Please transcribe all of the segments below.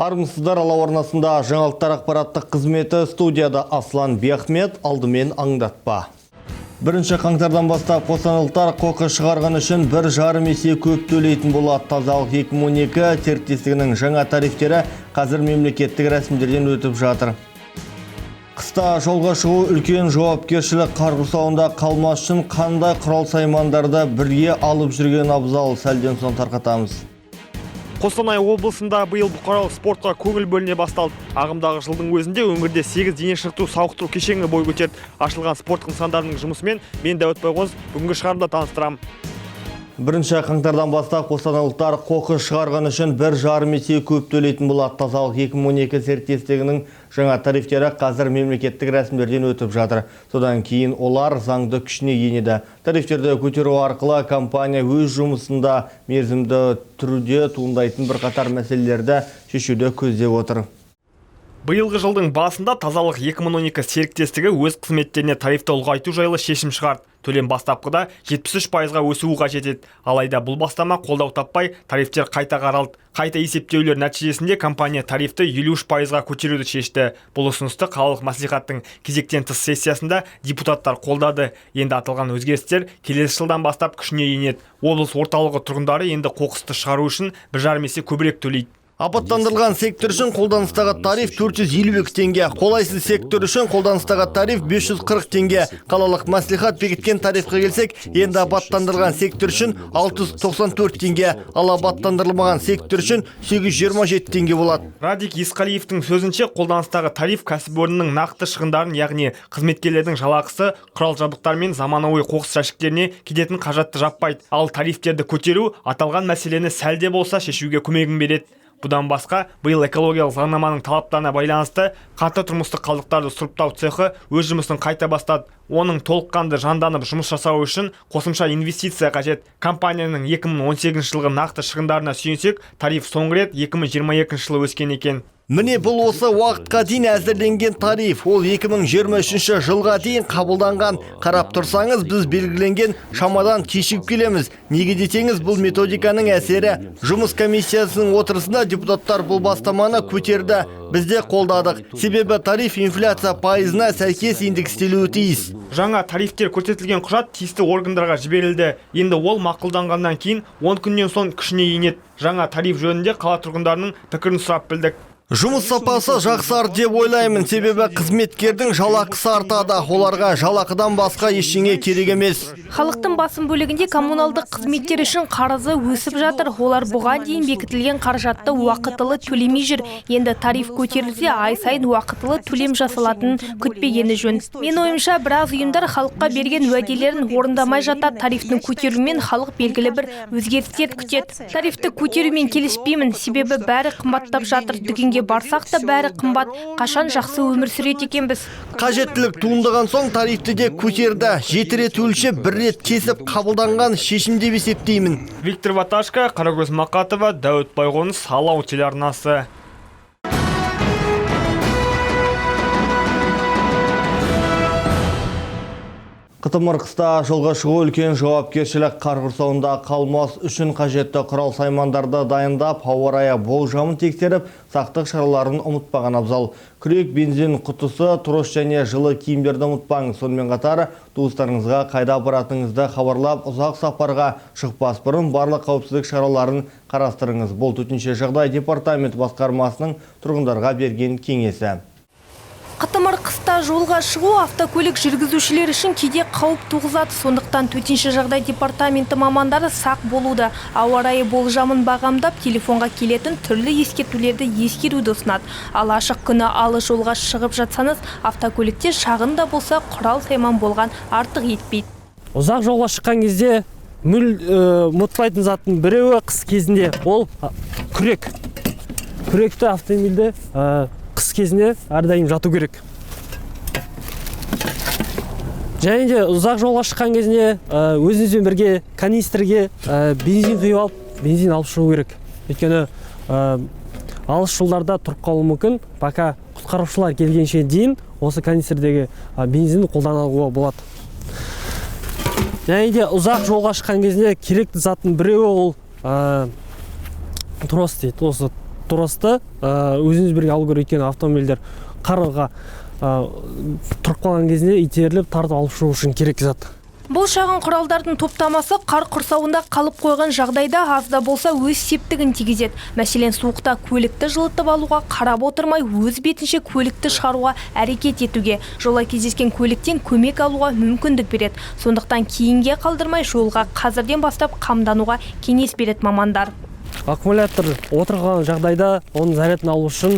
Армысыздар, Алау арнасында жаңалықтар ақпараттық қызметі, студияда Аслан Биахмет, алдымен аңдатпа. Бірінші қаңтардан бастап қостанайлықтар қоқыс шығарған үшін 1,5 есе көп төлейтін болады. Тазалық 2012 серіктестігінің жаңа тарифтері қазір мемлекеттік рәсімдерден өтіп жатыр. Қыста жолға шығу үлкен жауапкершілік, қар құрсауында қалмас үшін қандай құрал саймандарды бірге алып жүрген абзал, сәлден соң тарқатамыз. Қостанай облысында биыл бұқаралық спортқа көңіл бөліне басталды. Ағымдағы жылдың өзінде өңірде 8 дене шынықтыру сауықтыру кешені бой көтерді. Ашылған спорт нысандарының жұмысымен мен Дәуіт Байғоз бүгінгі шығарымда таныстырамын. Бірінші қаңтардан бастап қостанайлықтар қоқыс шығарған үшін 1,5 есе көп төлейтін болады. Тазалық 2012 серіктестігінің жаңа тарифтері қазір мемлекеттік рәсімдерден өтіп жатыр. Содан кейін олар заңды күшіне енеді. Тарифтерді көтеру арқылы компания өз жұмысында мерзімді түрде туындайтын бірқатар мәселелерді шешуді көздеп отыр. Биылғы жылдың басында Тазалық 2012 серіктестігі өз қызметтеріне тарифті ұлғайту жайлы шешім шығарды. Төлем бастапқыда 73%-ға өсуі қажет еді. Алайда бұл бастама қолдау таппай, тарифтер қайта қаралды. Қайта есептеулер нәтижесінде компания тарифті 53%-ға көтеруді шешті. Бұл ұсынысты қалалық мәслихаттың кезектен тыс сессиясында депутаттар қолдады. Енді аталған өзгерістер келесі жылдан бастап күшіне енеді. Облыс орталығы тұрғындары енді қоқысты шығару үшін 1,5 есе көбірек төлейді. Абаттандырылған сектор үшін қолданыстағы тариф 452 теңге, қолайсыз сектор үшін қолданыстағы тариф 540 теңге. Қалалық мәслихат бекіткен тарифқа келсек, енді абаттандырылған сектор үшін 694 теңге, ал абаттандырылмаған сектор үшін 827 теңге болады. Радик Есқалиевтің сөзінше, қолданыстағы тариф кәсіпорынның нақты шығындарын, яғни қызметкерлердің жалақысы, құрал жабдықтар мен заманауи қоқыс жәшіктеріне кететін қаражатты жаппайды. Ал тарифтерді көтеру аталған мәселені сәл де болса шешуге көмегін береді. Бұдан басқа, биыл экологиялық заңнаманың талаптарына байланысты қатты тұрмыстық қалдықтарды сұрыптау цехы өз жұмысын қайта бастады. Оның толыққанды жанданып жұмыс жасауы үшін қосымша инвестиция қажет. Компанияның 2018 жылғы нақты шығындарына сүйенсек, тариф соңғы рет 2022 жылы өскен екен. Міне, бұл осы уақытқа дейін әзірленген тариф. Ол 2023 жылға дейін қабылданған. Қарап тұрсаңыз, біз белгіленген шамадан кешігіп келеміз. Неге десеңіз, бұл методиканың әсері. Жұмыс комиссиясының отырысында депутаттар бұл бастаманы көтерді. Біз де қолдадық. Себебі тариф инфляция пайызына сәйкес индекстелуі тиіс. Жаңа тарифтер көрсетілген құжат тиісті органдарға жіберілді. Енді ол мақұлданғаннан кейін 10 күннен соң күшіне енеді. Жаңа тариф жөнінде қала тұрғындарының пікірін сұрап білдік. Жұмыс сапасы жақсарды деп ойлаймын, себебі қызметкердің жалақысы артады. Оларға жалақыдан басқа ештеңе керек емес. Халықтың басым бөлігінде коммуналдық қызметтер үшін қарызы өсіп жатыр. Олар бұған дейін бекітілген қаражатты уақытылы төлемей жүр. Енді тариф көтерілсе, ай сайын уақытылы төлем жасалатынын күтпегені жөн. Мен ойымша, біраз ұйымдар халыққа берген уәделерін орындамай жатады. Тарифтің көтерілуімен халық белгілі бір өзгерістер күтеді. Тарифті көтерумен келіспеймін, себебі бәрі қымбаттап жатыр. Дүкенге барсақ та бәрі қымбат. Қашан жақсы өмір сүреді екенбіз? Қажеттілік туындаған соң тарифті де көтерді. 7 рет өлшеп, 1 рет кесіп қабылданған шешім деп есептеймін. Виктор Ваташко, Қарагөз Мақатова, Дәуіт Байғоныс, Алау телеарнасы. Қытымыр қыста жолға шығу үлкен жауапкершілік, қар құрсауында қалмас үшін қажетті құрал саймандарды дайындап, ауа райы болжамын тексеріп, сақтық шараларын ұмытпаған абзал. Күрек, бензин құтысы, трос және жылы киімдерді ұмытпаңыз. Сонымен қатар туыстарыңызға қайда баратыныңызды хабарлап, ұзақ сапарға шықпас бұрын барлық қауіпсіздік шараларын қарастырыңыз. Бұл төтенше жағдай департаменті басқармасының тұрғындарға берген кеңесі. Қытымыр қыста жолға шығу автокөлік жүргізушілер үшін кейде қауіп туғызады. Сондықтан төтенше жағдай департаменті мамандары сақ болуды, ауа райы болжамын бағамдап, телефонға келетін түрлі ескертулерді ескеруді ұсынады. Ал ашық күні алыс жолға шығып жатсаңыз, автокөлікте шағын да болса құрал сайман болған артық етпейді. Ұзақ жолға шыққан кезде ұмытпайтын заттың біреуі қыс кезінде ол күрек. Күректі автомобильде қыс кезінде әрдайым жату керек. Және де ұзақ жолға шыққан кезінде өзіңізбен бірге канистрге бензин құйып алып, бензин алып шығу керек. Өйткені алыс жолдарда тұрып қалуы мүмкін, пока құтқарушылар келгенше дейін осы канистрдегі бензинді қолдануға болады. Және де ұзақ жолға шыққан кезінде керекті заттың біреуі ол трос дейді. Осы тросты өзіңіз бірге алу керек, өйткені автомобильдер қарға тұрып қалған кезінде итеріліп тартып алып шығу үшін керек зат. Бұл шағын құралдардың топтамасы қар құрсауында қалып қойған жағдайда аз да болса өз септігін тигізеді. Мәселен, суықта көлікті жылытып алуға, қарап отырмай өз бетінше көлікті шығаруға әрекет етуге, жолай кездескен көліктен көмек алуға мүмкіндік береді. Сондықтан кейінге қалдырмай жолға қазірден бастап қамдануға кеңес береді мамандар. Аккумулятор отырған жағдайда оның зарядын алу үшін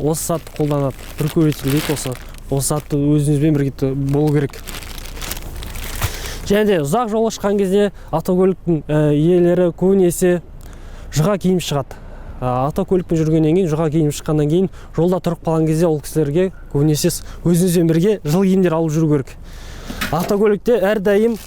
осы затты қолданады. Прикуриватель дейді осы. Осы затты өзіңізбен бірге болу керек. Және де ұзақ жолға шыққан кезде автокөліктің иелері көбінесе жұқа киім шығады. Автокөлікпен жүргеннен кейін, жұқа киім шыққаннан кейін жолда тұрып қалған кезде ол кісілерге көбінесе өзіңізбен бірге жылы киімдер алып жүру керек. Автокөлікте әрдайым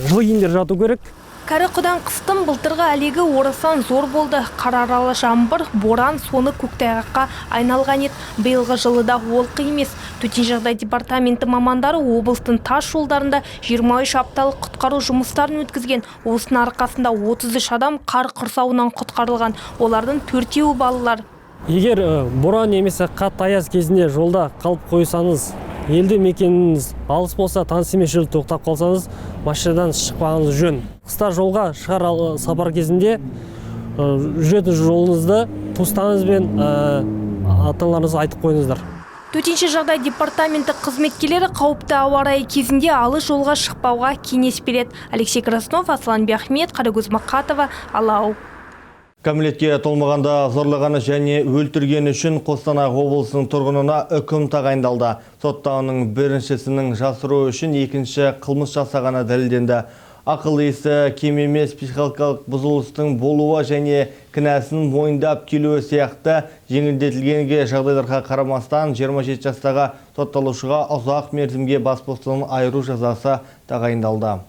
жылы киімдер жату керек. Кәрі құдан қыстың былтырғы әлегі орасан зор болды. Қар аралы жаңбыр, боран соны көктайғаққа айналған еді. Биылғы жылы да олқы емес. Төтенше жағдай департаменті мамандары облыстың тас жолдарында 23 апталық құтқару жұмыстарын өткізген. Осының арқасында 33 адам қар құрсауынан құтқарылған. Олардың 4-еуі балалар. Егер боран немесе қатты аяз кезінде жолда қалып қойсаңыз, елді мекеніңіз алыс болса, таныс емес жерде тоқтап қалсаңыз, машинадан шықпағаныңыз жөн. Қыста жолға шығар сапар кезінде жүретін жолыңызды туыстарыңыз бен ата-аналарыңызға айтып қойыңыздар. Төтенше жағдай департаменті қызметкерлері қауіпті ауа райы кезінде алыс жолға шықпауға кеңес береді. Алексей Краснов, Аслан Биахмет, Қарагөз Мақатова, Алау. Кәмелетке толмағанда зорлағаны және өлтіргені үшін Қостанай облысының тұрғынына үкім тағайындалды. Сотта оның біріншісінің жасыру үшін екінші қылмыс жасағаны дәлелденді. Ақыл есі кем емес психикалық бұзылыстың болуы және кінәсін мойындап келуі сияқты жеңілдетілген жағдайларға қарамастан 27 жастағы сотталушыға ұзақ мерзімге бас бостандығынан айыру жазасы тағайындалды.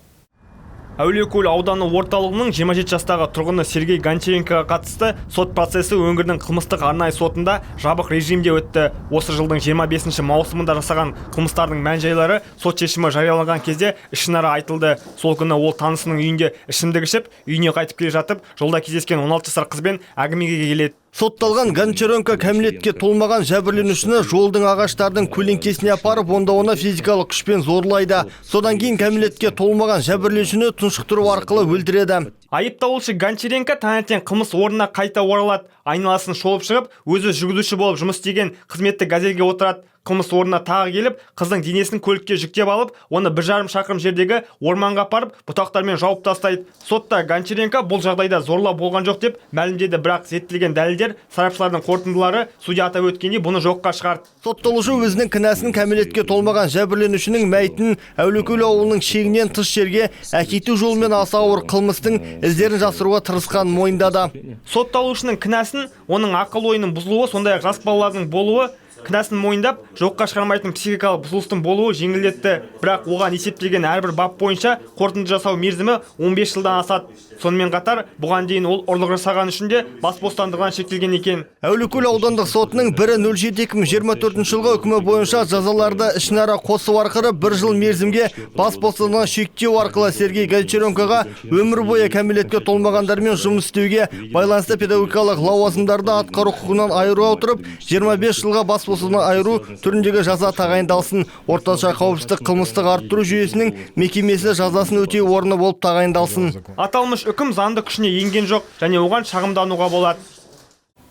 Әулиекөл ауданы орталығының 27 жастағы тұрғыны Сергей Гончаренкоға қатысты сот процесі өңірдің қылмыстық арнайы сотында жабық режимде өтті. Осы жылдың 25 маусымында жасаған қылмыстардың мән-жайлары сот шешімі жарияланған кезде ішінара айтылды. Сол күні ол танысының үйінде ішімдік ішіп, үйіне қайтып келе жатып, жолда кездескен 16 жасар қызбен әңгімеге келеді. Сотталған Гончаренко кәмелетке толмаған жәбірленушіні жолдың ағаштардың көлеңкесіне апарып, онда оны физикалық күшпен зорлайды. Содан кейін кәмелетке толмаған жәбірленушіні тұншықтыру арқылы өлтіреді. Айыпталушы Гончаренко таңертең қылмыс орнына қайта оралады. Айналасын шолып шығып, өзі жүргізуші болып жұмыс істеген қызметтік газельге отырады. Қылмыс орнына тағы келіп, қыздың денесін көлікке жүктеп алып, оны 1,5 шақырым жердегі орманға апарып, бұтақтармен жауып тастайды. Сотта Гончаренко бұл жағдайда зорлау болған жоқ деп мәлімдеді, бірақ зерттелген дәлелдер, сарапшылардың қорытындылары судья атап өткендей бұны жоққа шығарды. Сотталушы өзінің кінәсін кәмелетке толмаған жәбірленушінің мәйітін Әулиекөл ауылының шегінен тыс жерге әкету жолымен аса ауыр қылмыстың іздерін жасыруға тырысқанын мойындады. Сотталушының кінәсін, оның ақыл ойының бұзылуы, сондай-ақ жас балалардың болуы кінәсін мойындап, жоққа шығармайтын психикалық бұзылыстың болуы жеңілдетті. Бірақ оған есептелген әрбір бап бойынша қорытынды жасау мерзімі 15 жылдан асады. Сонымен қатар, бұған дейін ол ұрлық жасаған үшін де бас бостандығынан шектелген екен. Әулиекөл аудандық сотының 1.07.2024 жылғы үкімі бойынша жазаларды ішінара қосу арқылы 1 жыл мерзімге бас бостандығынан шектеу арқылы Сергей Гончаренкоға өмір бойы кәмелетке толмағандармен жұмыс істеуге байланысты педагогикалық лауазымдарды атқару құқығынан айыру отырып, 25 жылға бас бостандығынан айыру түріндегі жаза тағайындалсын. Орташа қауіпсіздік қылмыстық арттыру жүйесінің мекемесі жазасын өтеу орны болып тағайындалсын. Аталмыш үкім заңды күшіне енген жоқ және оған шағымдануға болады.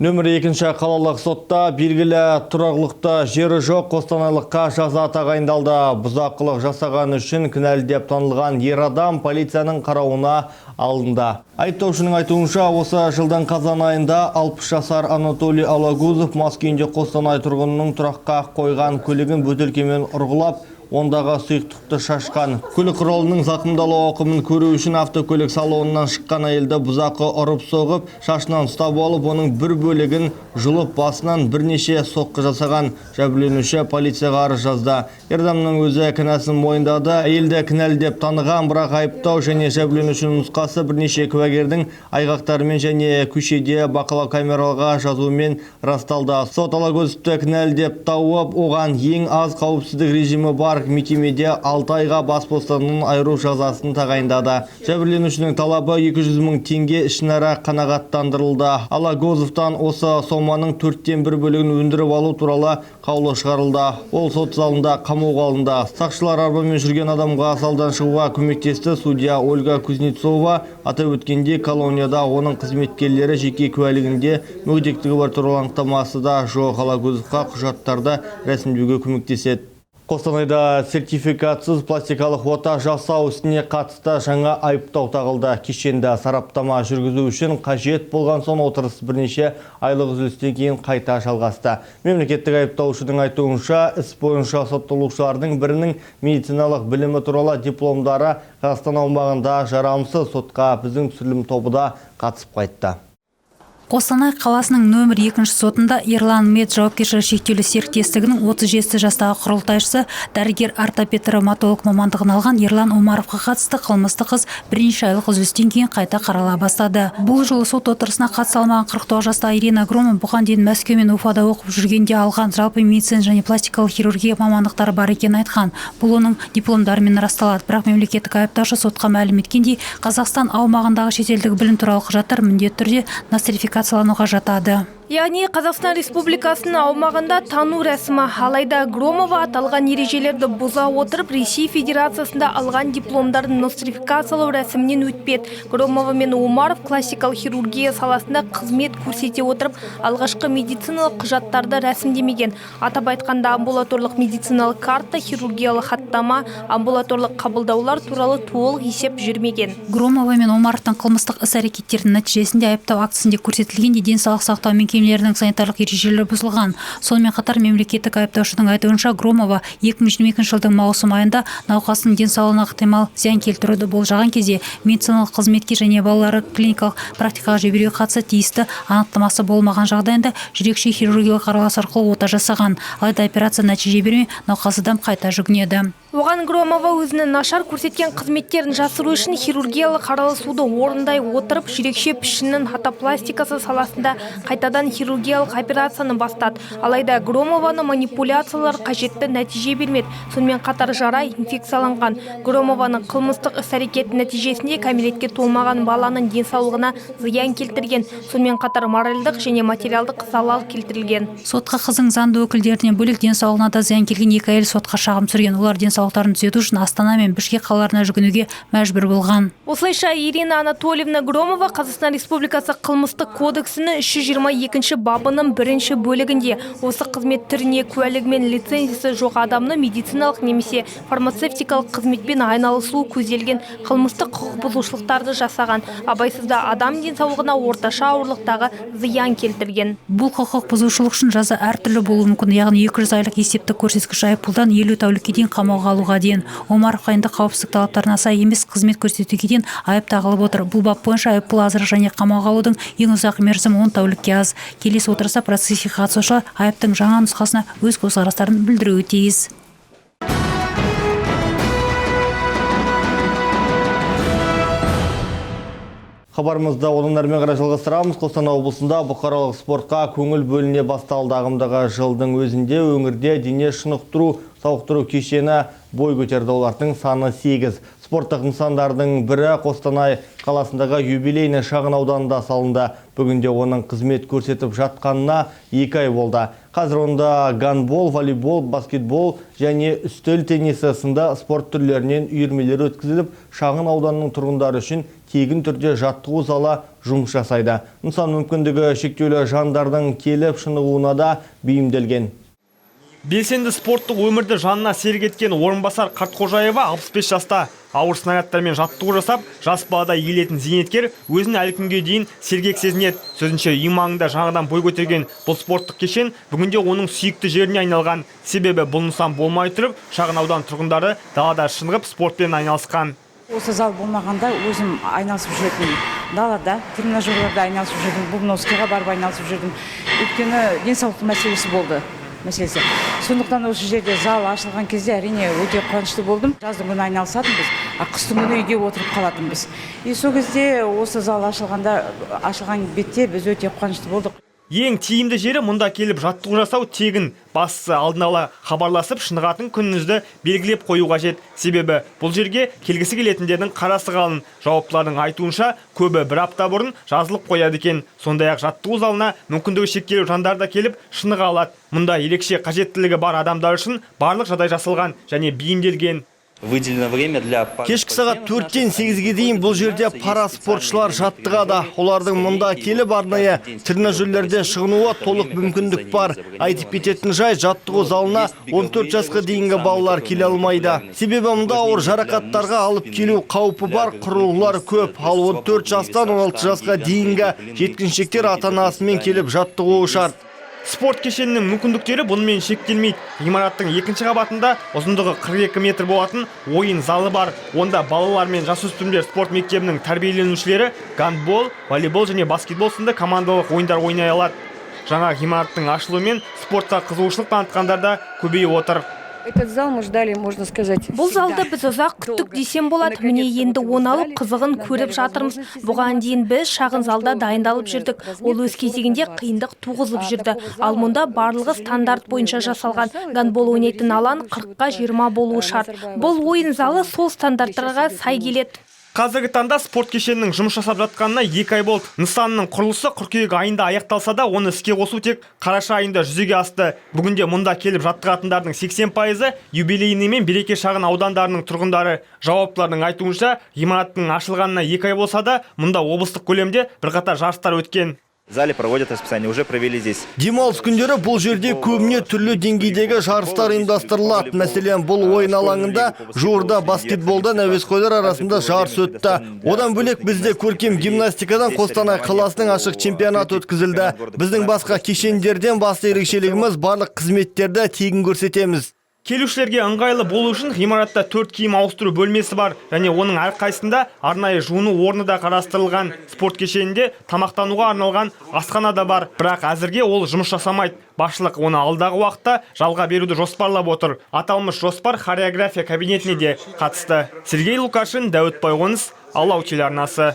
Нөмірі 2 қалалық сотта белгілі тұрағылықты жері жоқ қостанайлыққа жаза тағайындалды. Бұзақылық жасаған үшін кінәлі деп танылған ер адам полицияның қарауына алынды. Айыптаушының айтуынша, осы жылдың қазан айында 60 жасар Анатолий Алагузов мас күйінде Қостанай тұрғынының тұраққа қойған көлігін бөтелкемен ұрғылап, ондағы сұйықтықты шашқан. Көлік құралының зақымдалу ауқымын көру үшін автокөлік салонынан шыққан әйелді бұзақы ұрып соғып, шашынан ұстап алып, оның бір бөлігін жұлып, басынан бірнеше соққы жасаған. Жәбірленуші полицияға арыз жазды. Ер адамның өзі кінәсін мойындады. Әйелді кінәлі деп таныған, бірақ айыптау және жәбірленушінің нұсқасы бірнеше куәгердің айғақтарымен және көшеде бақылау камераларға жазуымен расталды. Сот Алагөзовті кінәлі деп тауып, оған ең аз қауіпсіздік режимі бар Парк мекемеде 6 айға бас бостандығынан айыру жазасын тағайындады. Жәбірленушінің талабы 200 мың теңге ішінара қанағаттандырылды. Алагөзовтан осы соманың 1/4 бөлігін өндіріп алу туралы қаулы шығарылды. Ол сот залында қамауға алынды. Сақшылар арбамен жүрген адамға залдан шығуға көмектесті. Судья Ольга Кузнецова атап өткендей, колонияда оның қызметкерлері жеке куәлігінде мүгедектігі бар туралы анықтамасы да жоқ. Алагөзовқа құжаттарды рәсімдеуге көмектеседі. Қостанайда сертификатсыз пластикалық ота жасау ісіне қатысты жаңа айыптау тағылды. Кешенді сараптама жүргізу үшін қажет болған соң отырыс бірнеше айлық үзілістен кейін қайта жалғасты. Мемлекеттік айыптаушының айтуынша, іс бойынша сотталушылардың бірінің медициналық білімі туралы дипломдары Қазақстан аумағында жарамсыз. Сотқа біздің түсірілім тобы да қатысып қайтты. Қостанай қаласының нөмір 2 сотында Ерлан Мед жауапкершілігі шектеулі серіктестігінің 37 жастағы құрылтайшысы, дәрігер ортопед травматолог мамандығын алған Ерлан Омаровқа қатысты қылмыстық іс бірнеше айлық үзілістен кейін қайта қарала бастады. Бұл жолы сот отырысына қатыса алмаған 49 жастағы Ирина Громова бұған дейін Мәскеу мен Уфада оқып жүргенде алған жалпы медицина және пластикалық хирургия мамандықтары бар екенін айтқан. Бұл оның дипломдарымен расталады. Бірақ мемлекеттік айыптаушы сотқа мәлім еткендей, Қазақстан аумағындағы шетелдік білім туралы құжаттар міндетті түрде нострификациялануға жатады. Яғни Қазақстан Республикасының аумағында тану рәсімі. Алайда Громова аталған ережелерді бұза отырып, Ресей Федерациясында алған дипломдарын нострификациялау рәсімінен өтпеді. Громова мен Омаров классикалық хирургия саласында қызмет көрсете отырып, алғашқы медициналық құжаттарды рәсімдемеген. Атап айтқанда, амбулаторлық медициналық карта, хирургиялық хаттама, амбулаторлық қабылдаулар туралы толық есеп жүрмеген. Громова мен Омаровтың қылмыстық іс-әрекеттерінің нәтижесінде айыптау актісінде көрсетілгендей, денсаулық сақтау мекемелерінің санитарлық ережелері бұзылған. Сонымен қатар мемлекеттік айыптаушының айтуынша, Громова 2022 жылдың маусым айында науқасының денсаулығына ықтимал зиян келтіруді болжаған кезде медициналық қызметке және балалары клиникалық практикаға жіберуге қатысты тиісті анықтамасы болмаған жағдайында жүрекше хирургиялық араласу арқылы ота жасаған. Алайда операция нәтиже бермей, науқас адам қайта жүгінеді. Оған Громова өзінің нашар көрсеткен қызметтерін жасыру үшін хирургиялық араласуды орындай отырып, жүрекше пішінінің атопластикасы саласында қайтадан хирургиялық операцияны бастады. Алайда Громованы манипуляциялар қажетті нәтиже бермеді. Сонымен қатар жара инфекцияланған. Громованың қылмыстық іс-әрекеті нәтижесінде кәмелетке толмаған баланың денсаулығына зиян келтірген. Сонымен қатар моральдық және материалдық залал келтірілген. Сотқа қыздың заңды өкілдерінен бөлек денсаулығына да зиян келген екі әйел сотқа шағым түсірген. Олар денсаулықтарын түзету үшін Астана мен Бішкек қалаларына жүгінуге мәжбүр болған. Осылайша Ирина Анатольевна Громова Қазақстан Республикасы Қылмыстық кодексінің 322 бабының бірінші бөлігінде осы қызмет түріне куәлігі мен лицензиясы жоқ адамны медициналық немесе фармацевтикалық қызметпен айналысуы көзделген қылмыстық құқық бұзушылықтарды жасаған, абайсызда адам денсаулығына орташа ауырлықтағы зиян келтірген. Бұл құқық бұзушылық үшін жаза әртүрлі болуы мүмкін, яғни 200 айлық есептік көрсеткіш айыппұлдан 50 тәулікке дейін қамауға алуға дейін. Омаровқа енді қауіпсіздік талаптарына сай емес қызмет көрсетуге дейін айып тағылып отыр. Бұл бап бойынша айыппұл азырақ және қамауға алудың ең ұзақ мерзімі 10 тәулікке аз. Келесі отырыста процеске қатысушылар айыптың жаңа нұсқасына өз көзқарастарын білдіруі тиіс. Хабарымызды одан әрмен қарай жалғастырамыз. Қостанай облысында бұқаралық спортқа көңіл бөліне басталды. Ағымдағы жылдың өзінде өңірде дене шынықтыру, сауықтыру кешені бой көтерді. Олардың саны 8. Спорттық нысандардың бірі Қостанай қаласындағы Юбилейный шағын ауданында салынды. Бүгінде оның қызмет көрсетіп жатқанына 2 ай болды. Қазір онда гандбол, волейбол, баскетбол және үстел теннисі сынды спорт түрлерінен үйірмелер өткізіліп, шағын ауданның тұрғындары үшін тегін түрде жаттығу залы жұмыс жасайды. Нысан мүмкіндігі шектеулі жандардың келіп шынығуына да бейімделген. Белсенді спорттық өмірді жанына серік еткен Орынбасар Қартқожаева 65 жаста. Ауыр снарядтармен жаттығу жасап, жас балада иелетін зейнеткер өзін әлі күнге дейін сергек сезінеді. Сөзінше, үй маңында жаңадан бой көтерген бұл спорттық кешен бүгінде оның сүйікті жеріне айналған. Себебі бұл нысан болмай тұрып, шағын аудан тұрғындары далада шынығып спортпен айналысқан. Осы зал болмағанда өзім айналысып жүретін, далада, тренажерлерде айналысып жүрдім, Бубновскийға барып айналысып жүрдім. Өйткені денсаулық мәселесі болды. Сондықтан осы жерде зал ашылған кезде әрине өте қуанышты болдым. Жаздың күні айналысатынбыз, а қыстың күні үйде отырып қалатынбыз. И сол кезде осы зал ашылған бетте біз өте қуанышты болдық. Ең тиімді жері, мұнда келіп жаттығу жасау тегін. Бастысы, алдын ала хабарласып, шынығатын күніңізді белгілеп қою қажет. Себебі бұл жерге келгісі келетіндердің қарасы қалың. Жауаптылардың айтуынша, көбі бір апта бұрын жазылып қояды екен. Сондай-ақ жаттығу залына мүмкіндігі шектеулі жандар да келіп шыныға алады. Мұнда ерекше қажеттілігі бар адамдар үшін барлық жағдай жасалған және бейімделген. Выделено время для Кешкі сағат 4-тен 8-ге дейін бұл жерде пара спортшылар жаттығады. Олардың мұнда келіп, арнайы тренажерлерде шынығуға толық мүмкіндік бар. Айтып кететін жай, жаттығу залына 14 жасқа дейінгі балалар келе алмайды. Себебі мұнда ауыр жарақаттарға алып келу қаупі бар құрылғылар көп. Ал 14 жастан 16 жасқа дейінгі жеткіншектер ата-анасымен келіп жаттығуы шарт. Спорт кешенінің мүмкіндіктері бұнымен шектелмейді. Ғимараттың екінші қабатында ұзындығы 42 метр болатын ойын залы бар. Онда балалар мен жасөспірімдер спорт мектебінің тәрбиеленушілері гандбол, волейбол және баскетбол сынды командалық ойындар ойнай алады. Жаңа ғимараттың ашылуымен спортқа қызығушылық танытқандар да көбейіп отыр. Этот зал мы ждали, можно сказать, Бұл залды біз ұзақ күттік десем болады. Міне, енді оны алып, қызығын көріп жатырмыз. Бұған дейін біз шағын залда дайындалып жүрдік. Ол өз кезегінде қиындық туғызып жүрді. Ал мұнда барлығы стандарт бойынша жасалған. Гандбол ойнайтын алаң 40-қа 20 болуы шарт. Бұл ойын залы сол стандарттарға сай келеді. Қазіргі таңда спорт кешенінің жұмыс жасап жатқанына 2 ай болды. Нысанның құрылысы қыркүйек айында аяқталса да, оны іске қосу тек қараша айында жүзеге асты. Бүгінде мұнда келіп жаттығатындардың 80%-ы Юбилейный мен Береке шағын аудандарының тұрғындары. Жауаптылардың айтуынша, ғимараттың ашылғанына 2 ай болса да, мұнда облыстық көлемде бірқатар жарыстар өткен. В зале проводят расписание, уже провели здесь. Демалыс күндері бұл жерде көбіне түрлі деңгейдегі жарыстар ұйымдастырылады. Мәселен, бұл ойын алаңында жуырда баскетболдан әуесқойлар арасында жарыс өтті. Одан бөлек, бізде көркем гимнастикадан Қостанай қаласының ашық чемпионаты өткізілді. Біздің басқа кешендерден басты ерекшелігіміз – барлық қызметтерді тегін көрсетеміз. Келушілерге ыңғайлы болу үшін ғимаратта төрт киім ауыстыру бөлмесі бар және оның әрқайсысында арнайы жуыну орны да қарастырылған. Спорт кешенінде тамақтануға арналған асхана да бар, бірақ әзірге ол жұмыс жасамайды. Басшылық оны алдағы уақытта жалға беруді жоспарлап отыр. Аталмыш жоспар хореография кабинетіне де қатысты. Сергей Лукашин, Дәуіт Байғоныс, Алау телеарнасы.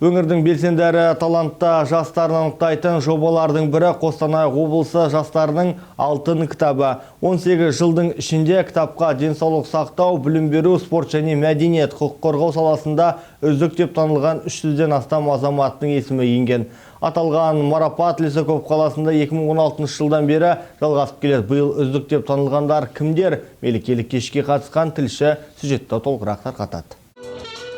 Өңірдің белсенді әрі талантты жастарын анықтайтын жобалардың бірі – Қостанай облысы жастарының алтын кітабы. 18 жылдың ішінде кітапқа денсаулық сақтау, білім беру, спорт және мәдениет, құқық қорғау саласында үздік деп танылған 300-ден астам азаматтың есімі енген. Аталған марапат Лисаков қаласында 2016 жылдан бері жалғасып келеді. Биыл үздік деп танылғандар кімдер? Мерекелік кешке қатысқан тілші сюжетті толығырақ тарқатады.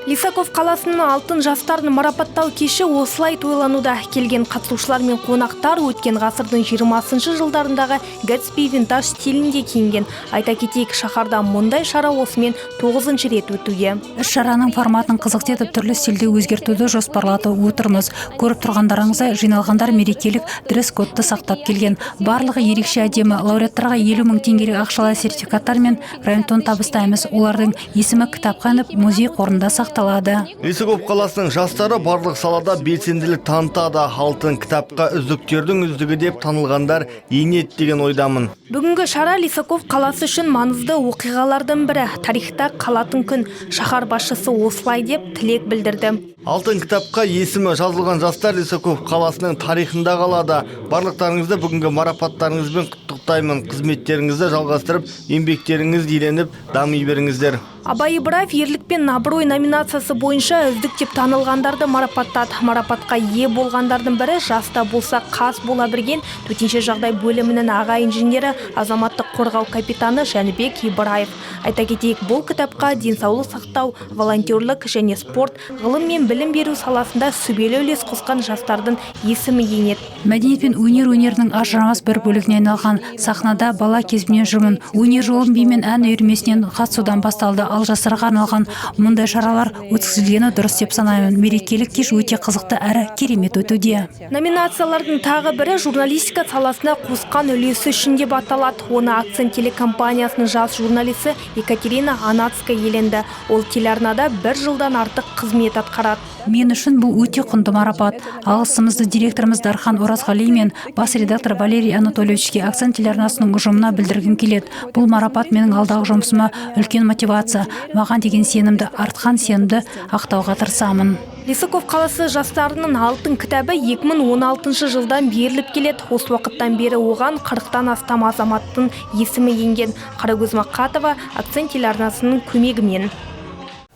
Лисаков қаласының алтын жастарын марапаттау кеші осылай тойлануда. Келген қатысушылар мен қонақтар өткен ғасырдың 20 жылдарындағы Гэтсби винтаж стилінде киінген. Айта кетейік, шаһарда мұндай шара осымен 9 рет өтуде. Іс-шараның форматын қызықты етіп, түрлі стильде өзгертуді жоспарлатып отырмыз. Көріп тұрғандарыңыздай, жиналғандар мерекелік дресс-кодты сақтап келген. Барлығы ерекше әдемі. Лауреаттарға 50 000 теңгелік ақшалай сертификаттар мен грантон табыстаймыз. Олардың есімі кітапқа еніп, музей қорында сақталады. Лисаков қаласының жастары барлық салада белсенділік танытады. Алтын кітапқа үздіктердің үздігі деп танылғандар енеді деген ойдамын. Бүгінгі шара Лисаков қаласы үшін маңызды оқиғалардың бірі. Тарихта қалатын күн. Шаһар басшысы осылай деп тілек білдірді. Алтын кітапқа есімі жазылған жастар Лисаков қаласының тарихында қалады. Барлықтарыңызды бүгінгі марапаттарыңызбен құттықтаймын. Қызметтеріңізді жалғастырып, еңбектеріңіз еленіп, дами беріңіздер. Абай Ибраев «Ерлік пен абырой» номинациясы бойынша үздік деп танылғандарды марапаттады. Марапатқа ие болғандардың бірі жаста болса қас бола білген төтенше жағдай бөлімінің аға инженері, азаматтық қорғау капитаны Жәнібек Ибраев. Айта кетейік, бұл кітапқа денсаулық сақтау, волонтерлік және спорт, ғылым мен білім беру саласында сүбелі үлес қосқан жастардың есімі енеді. Мәдениет пен өнер өнердің ажырамас бір бөлігіне айналған. Сахнада бала кезімнен жүрмін. Өнер жолым би мен ән үйірмесінен қатысудан басталды. Ал жастарға арналған мұндай шаралар өткізілгені дұрыс деп санаймын. Мерекелік кеш өте қызықты әрі керемет өтуде. Номинациялардың тағы бірі «Журналистика саласына қосқан үлесі үшін» деп аталады. Оны «Акцент» телекомпаниясының жас журналисі Екатерина Анацкая иеленді. Ол телеарнада бір жылдан артық қызмет атқарады. Мен үшін бұл өте құнды марапат. Алғысымызды директорымыз Дархан Оразғали мен бас редактор Валерий Анатольевичке, Акцент телеарнасының ұжымына білдіргім келеді. Бұл марапат менің алдағы жұмысыма үлкен мотивация. Маған деген сенімді артқан сенімді ақтауға тырысамын. Лисаков қаласы жастарының алтын кітабы 2016 жылдан беріліп келеді. Осы уақыттан бері оған 40-тан астам азаматтың есімі енген. Қарагөз Мақатова, Акцент телеарнасының көмегімен.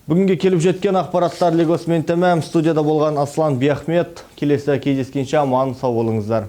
Бүгінге келіп жеткен ақпараттар легі осымен тәмам. Студияда болған Аслан Биахмет. Келесі кездескенше аман сау болыңыздар.